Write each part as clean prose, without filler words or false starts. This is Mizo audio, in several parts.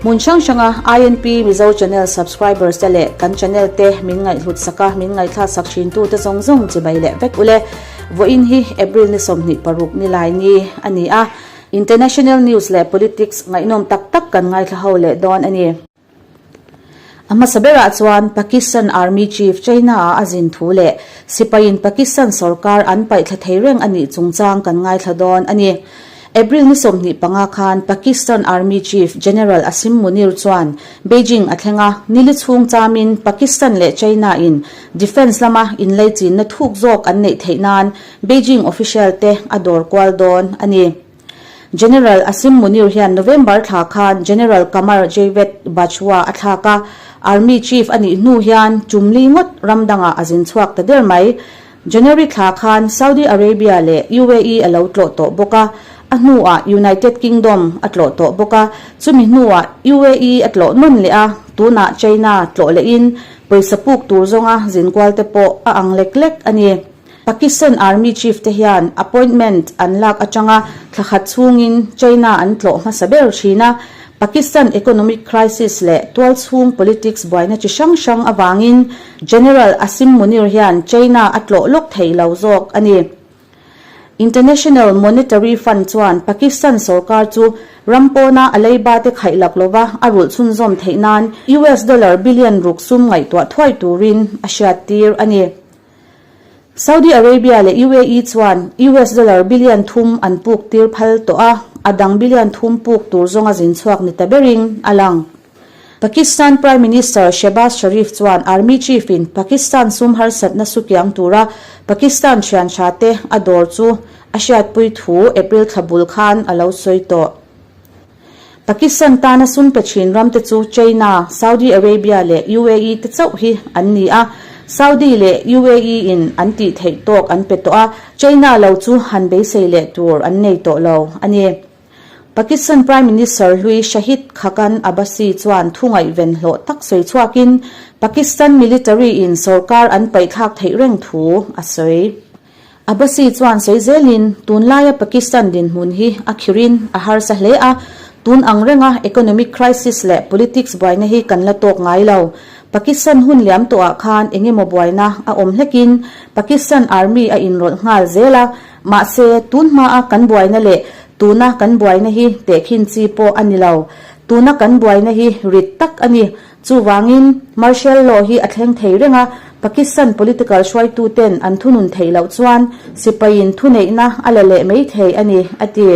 Hmun hrang hranga INP Mizo Channel subscribers te leh kan channel te min ngaihhlut sak a, min ngaihthlak sak thin tu te zawng zawng chibai leh vek ule. Vawiin hi April ni 26 ni lai ni a ni a, International News leh Politics ngaihnawm tak tak kan ngaithla ho leh dawn a ni. A hmasa berah chuan Pakistan Army Chief China-a a zin thu leh sipaiin Pakistan sorkar an paihthla thei reng a nih chungchang kan ngaithla dawn a ni. April ni 25 khan Pakistan Army Chief General Asim Munir chuan Beijing a thleng a, nili chhung chamin Pakistan leh China-in defence lama inleichinna thuk zawk an neih theih nan Beijing official te a dawr kual dawn a ni. General Asim Munir hian November thla khan General Qamar Javed Bajwa a thlak a, Army Chief a nih hnu hian tum li ngawt ram dangah a zin chhuak ta der mai. January thla khan Saudi Arabia leh UAE a lo tlawh tawh bawk a, a hnuah United Kingdom a tlawh tawh bawk a, chumi hnuah UAE a tlawh nawn leh a, tunah China tlawh lehin pawisa puk tur zawnga zin kual te pawh a ang lek lek a ni. Pakistan Army Chief te hian appointment an lak atanga thla khat chhungin China an tlawh hmasa ber thin a, Pakistan economic crisis leh tualchhung politics buaina chi hrang hrang avangin General Asim Munir hian China a tlawh lawk thei lo zawk a ni. International Monetary Fund chuan Pakistan sorkar chu ram pawna a leiba te khaih lak lova a rulh chhunzawm theih nan US dollar billion ruk sum ngaihtuah thuai turin a hriattir a ni. Saudi Arabia leh UAE chuan US dollar billion thum an puk tir phal tawh a, a dang billion thum puk tur zawnga zin chhuak ni ta berin a lang. Pakistan Prime Minister Shehbaz Sharif chuan Army Chief in Pakistan sum harsatna sukiang tura Pakistan thian tha te a dawr chu a hriatpui thu April thla bul khan a lo sawi tawh. Pakistan tana sum pe thin ramte chu China, Saudi Arabia leh UAE te chauh hi an ni a. Saudi leh UAE in an tih theih tawk an pe tawh a, China lo chu han beisei leh tur an nei tawh lo a ni. Pakistan Prime Minister hlui Shahid Khaqan Abbasi chuan thu ngaihven hlawh tak sawi chhuakin Pakistan military in sorkar an paihthlak theih reng thu a sawi. Abbasi chuan sawi zelin, tunlaia Pakistan dinhmun hi a khirin a harsa hle a, tun ang renga economic crisis leh politics buaina hi kan la tawk ngai lo. Pakistan hun liam tawhah khan engemaw buaina a awm hlekin Pakistan army a inrawlh nghal zel a, mahse tun hmaa kan buaina leh tuna kan buaina hi tehkhin chi pawh a ni lo. Tuna kan buaina hi rit tak a ni. Chuvangin, martial law hi a thleng thei reng a, Pakistan political hruaituten an thunun theih loh chuan sipaiin thuneihna a la leh mai thei a ni, a ti.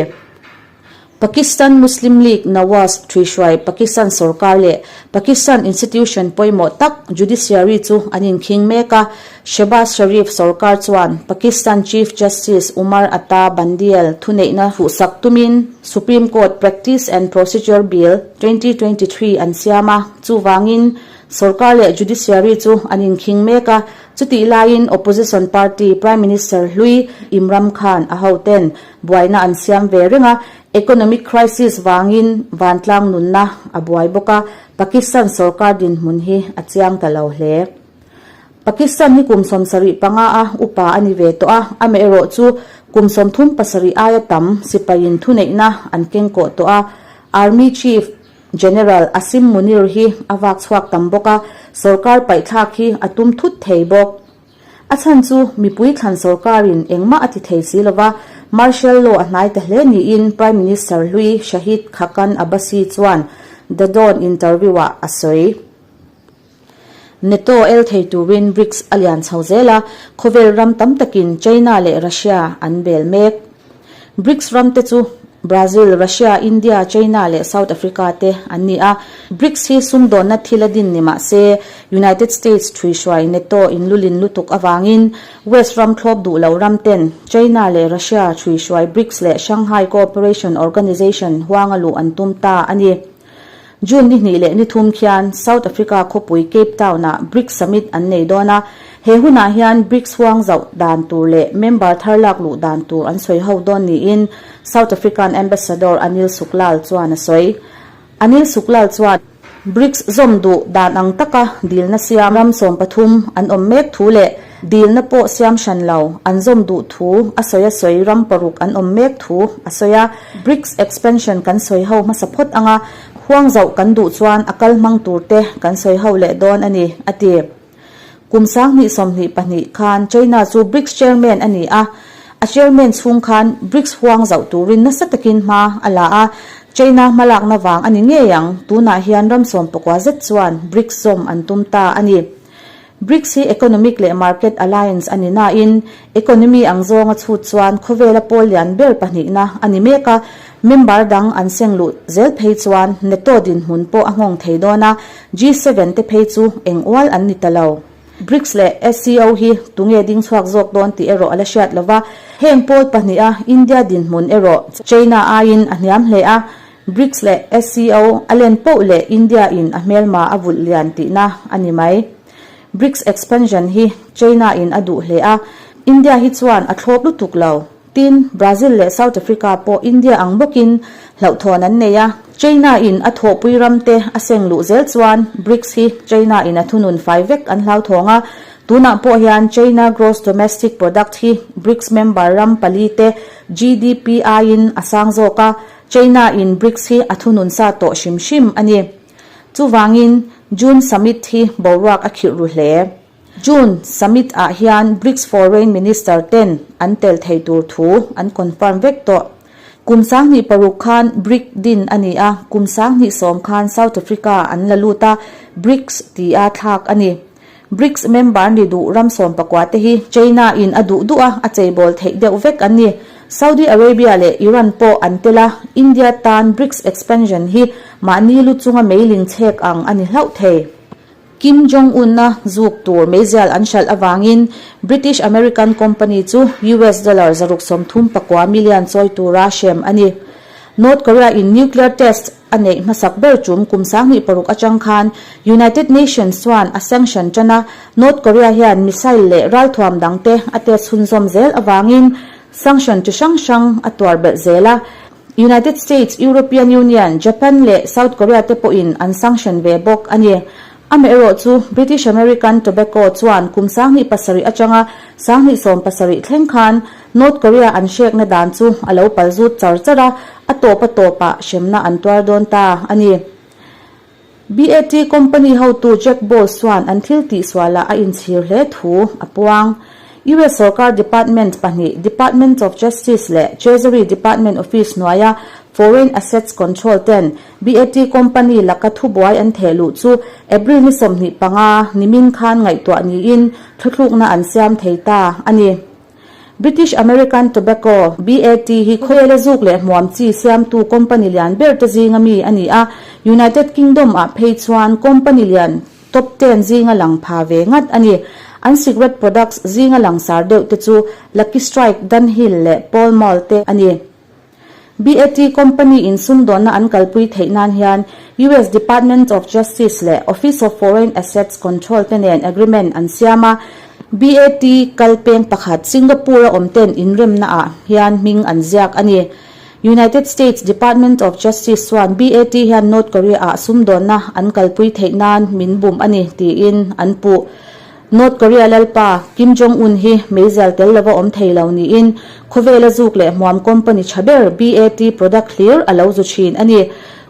Pakistan Muslim League Nawaz thuihruai Pakistan sorkar leh Pakistan institution pawimawh tak judiciary chu an inkhing mek a, Shehbaz Sharif sorkar chuan Pakistan Chief Justice Umar Ata Bandial thuneihna hruhsak tumin Supreme Court Practice and Procedure Bill, 2023 an siam a, chuvangin sorkar leh judiciary chu an inkhing mek a, chutih laiin opposition party Prime Minister hlui Imram Khan a hoten buaina an siam ve reng a, economic crisis vangin vantlang nunna a buai bawk a, Pakistan sorkar dinhmun hi a chiang ta lo hle. Pakistan hi kum 75 a upa a ni ve tawh a, amaherawh chu kum 37 aia tam sipaiin thuneihna an kengkawh tawh a, Army Chief General Asim Munir hi a vak chhuak tam bawk a, sorkar paihthlak hi a tum thut thei bawk. A chhan chu mipui thlan sorkarin engmah a ti thei si lova, martial law a hnai ta hle niin Prime Minister hlui Shahid Khaqan Abbasi chuan The Dawn interview-ah a sawi. NATO el thei turin BRICS a lian chho zel a, khawvel ram tam takin China leh Russia an bel mek. BRICS ram te chu Brazil, Russia, India, China leh South Africa te an ni a. BRICS hi sumdawnna thil a din ni mah se, United States thuihruai NATO inlulin lutuk avangin West ram thlawp duh lo ram ten China leh Russia thuihruai BRICS leh Shanghai Cooperation Organization huanga luh an tum ta a ni. June ni hnih leh ni thum khian South Africa khawpui Cape Town-ah BRICS Summit an nei dawn a, he hunah hian BRICS huang zauh dan tur leh member thar lak luh dan tur an sawi ho dawn niin South African Ambassador Anil Sooklal chuan a sawi. Anil Sooklal chuan BRICS zawm duh dan ang taka dilna siam ram 13 an awm mek thu leh dilna pawh siam hran lo an zawm duh thu a sawi a sawi ram paruk an awm mek thu a sawi a. BRICS expansion kan sawi ho hmasa phawt anga. Huang zauh kan duh chuan a kal hmang tur te kan sawi ho leh dawn a ni, a ti. Kum 2022 khan China chu BRICS chairman a ni a, a chairman chhung khan BRICS huang zauh turin nasa takin hma a la a, China hmalakna vang a ni ngei ang, tunah hian ram sawmpakua zet chuan BRICS zawm an tum ta a ni. BRICS hi economic leh market alliance a ni nain, economy ang zawnga chhut chuan khawvela pawl lian ber pahnihna a ni mek a, member dang an seng luh zel phei chuan NATO dinhmun pawh a nghawng thei dawn a, G7 te phei chu eng ual an ni ta lo. BRICS leh SCO hi tunge ding chhuak zawk dawn tih erawh a la hriat lo va, heng pawl pahniha India dinhmun erawh China aiin a hniam hle a, BRICS leh SCO a len poh leh India in a hmelma a vulh lian tihna a ni mai. BRICS expansion hi China in a duh hle a, India hi chuan a thlawp lutuk lo. Tin, Brazil leh South Africa pawh India ang bawkin hlauhthawn an nei a, China in a thawhpui ram te a seng luh zel chuan BRICS hi China in a thunun fai vek an hlauthawng a, tunah pawh hian China gross domestic product hi BRICS member ram pali te GDP aiin a sang zawk a, China in BRICS hi a thunun sa tawh hrim hrim a ni. Chuvangin June Summit hi boruak a khirh ru hle. June Summit ah hian BRICS Foreign Minister ten an tel thei tur thu an confirm vek tawh. Kum 2006 khan BRIC din a ni a, kum 2010 khan South Africa an la lut a, BRICS tia thlak a ni. BRICS member ni duh ram sawmpakua te hi China in a duh duh a, a cheibawl theih deuh vek an ni. Saudi Arabia leh Iran pawh an tel a, India tan BRICS expansion hi mahni lu chunga meiling chhek ang a ni hlauh thei. Kim Jong Un a zuk tur meizial an hralh avangin British American company chu US dollar 639 million chawi tura hrem a ni. North Korea in nuclear test a neih hmasak ber tum kum 2006 atang khan United Nations chuan a sanction tan a, North Korea hian missile leh ralthuam dangte a test chhunzawm zel avangin sanction chi hrang hrang a tuar belh zel a. United States, European Union, Japan leh South Korea te pawhin an sanction ve bawk a ni. Amaherawh chu British American Tobacco chuan kum 2007 atanga 2017 thleng khan North Korea an hrekna dan chu a lo pal zut char char a, a tawp a tawpah hremna an tuar dawn ta a ni. BAT company hotu Jack Bowles chuan an thil tihsualah a inchhir hle thu a puang. US sorkar department pahnih, Department of Justice leh Treasury Department office hnuaia Foreign Assets Control ten BAT company laka thubuai an theh luh chu April ni 25 nimin khan ngaihtuah niin thuthlukna an siam thei ta a ni. British American Tobacco, BAT, hi khawvela zuk leh hmuam chi siamtu company lian ber te zinga mi a ni a, United Kingdom ah phei chuan company lian top ten zinga lang pha ve ngat a ni. An cigarette products zinga langsar deuh te chu Lucky Strike, Dunhill leh Pall Mall te a ni. BAT company in sumdawnna an kalpui theih nan hian US Department of Justice leh Office of Foreign Assets Control te nen agreement an siam a, BAT kalpeng pakhat Singapore a awm ten inremna ah hian hming an ziak a ni. United States Department of Justice chuan BAT hian North Korea ah sumdawnna an kalpui theih nan min bum a ni tiin an puh. North Korea lalpa Kim Jong Un hi meizial tel lova awm thei lo niin khawvela zuk leh hmuam company tha ber BAT product hlir a lo zu thin a ni.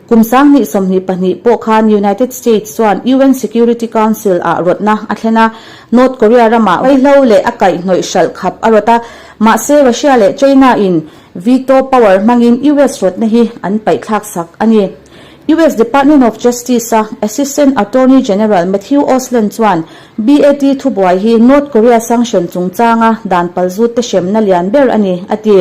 Kum 2022 pawh khan United States chuan UN Security Council ah rawtna a thlen a, North Korea ramah vaihlo leh a kaihhnawih hralh khap a rawt a, mahse Russia leh China in veto power hmangin US rawtna hi an paihthlak sak a ni. US Department of Justice a Assistant Attorney General Matthew Osland chuan BAT thubuai hi North Korea sanction chungchanga dan palzut te hremna lian ber a ni, a ti.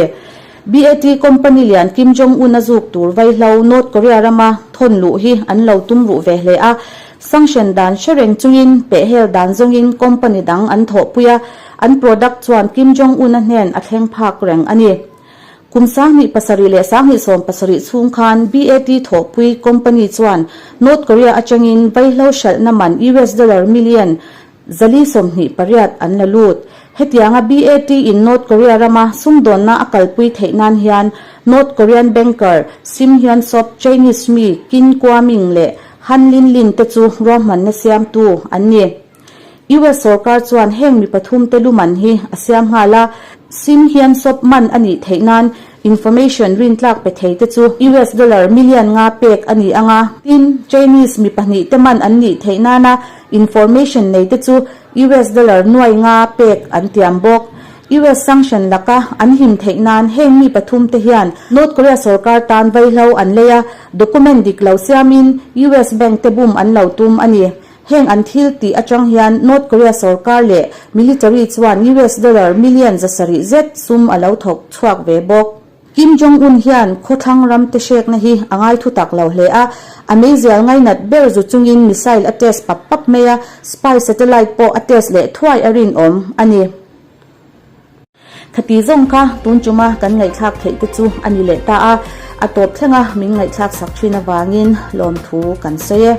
BAT company lian Kim Jong-un a zuk tur vaihlo North Korea rama thawn luh hi an lo tum ruh ve hle a, sanction dan hre reng chungin pehhel dan zawngin company dang an thawhpui a, an product chuan Kim Jong-un a hnen a thleng phak reng a ni. Kum 2007 leh 2017 chhung khan BAT thawhpui company chuan North Korea atangin vaihlo hralhna man US dollar million 428 an la lut. Hetianga BAT in North Korea rama sumdawnna a kalpui theih nan hian North Korean banker Sim Hyun-sop, Chinese mi Qin Guoming leh Han Linlin te chu ruahmanna siamtu an ni. US sorkar chuan heng mi pathum te luman hi a siam nghal a, Sim Hyun-sop man a nih theih nan Information rintlak pe thei te chu US dollar million nga pek a ni ang a. Tin, Chinese mi pahnihte man an nih theih nana information nei te chu US dollar nuai nga pek an tiam bawk. US sanction laka an him theih nan heng mi pathum te hian North Korea sorkar tan vaihlo an lei a, document dik lo siamin US bank te bum an lo tum a ni. Heng an thil tih atang hian North Korea sorkar leh military chuan US dollar million 700 zet sum a lo thawk chhuak ve bawk. Kim Jong Un hian khawthlang ram te hrekna hi a ngai thu tak lo hle a, a meizial ngainat ber zu chungin missile a test pap pap mai a, spy satellite pawh a test leh thuai a rinawm a ni. Khati zawng kha tun chuma kan ngaihthlak theih te chu a ni leh ta a, a tawp thlenga min ngaihthlak sak thin avangin lawmthu kan sawi e.